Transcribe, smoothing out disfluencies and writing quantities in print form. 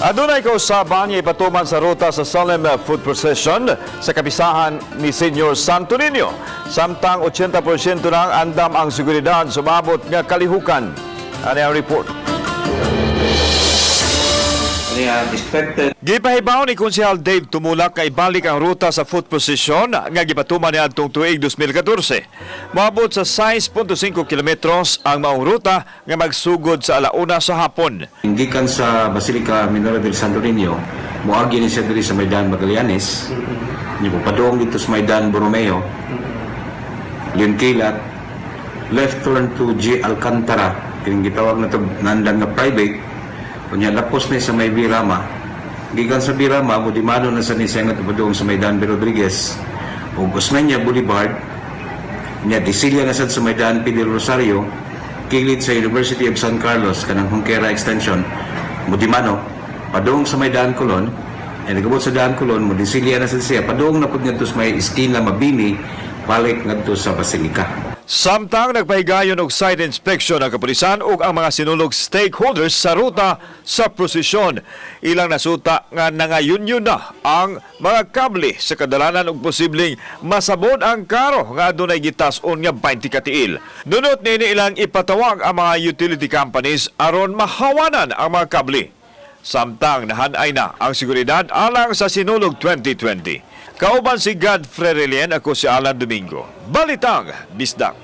Adunay kausaban nga ipatuman sa ruta sa solemn foot procession sa kapisahan ni Senior Santo Niño. Samtang 80% na ang andam ang seguridad sumabot nga kalihukan. Ano ang report? Expected. Gipahibaw ni Konsehal Dave Tumulak nga ibalik ang ruta sa foot procession nga gipatuman niadtong tuig 2014. Moabot sa 6.5 kilometros ang maong ruta nga magsugod sa 1:00 sa hapon. Gikan sa Basilica Minore del Santo Niño, moagi ni siya diri sa Maidan Magallanes, niya padung dito sa Maidan Borromeo, Leon Kilat, left turn to G. Alcantara, kining gitawag na to nandang nga private, unya lapos ni sa may Birama. Gikan sa Birama, mudimano na sa ni siya nga padung sa Maidan B. Rodriguez, ug Osmeña Boulevard, nya disilya na sad sa Maidan P. del Rosario, kilid sa University of San Carlos, kanang Junquera Extension, mudimano, padung sa may Daan Colon, ay nagabot sa Daan Colon, mudisilya na sad siya, padung na pud ngadto sa may iskina Mabini, balik ngadto sa Basilica. Samtang nagpahigayon og site inspection ang kapulisan ug ang mga sinulog stakeholders sa ruta sa prosesyon. Ilang nasuta nga nangayunyon na ang mga kable sa kadalanan ug posibleng masabod ang karo nga adunay gitas-on nga 20 katiil. Nunot nini ilang ipatawag ang mga utility companies aron mahawanan ang mga kable. Samtang nahanay na ang seguridad alang sa Sinulog 2020. Kauban si Godfrey Relien, ako si Alan Domingo. Balitang Bisdak.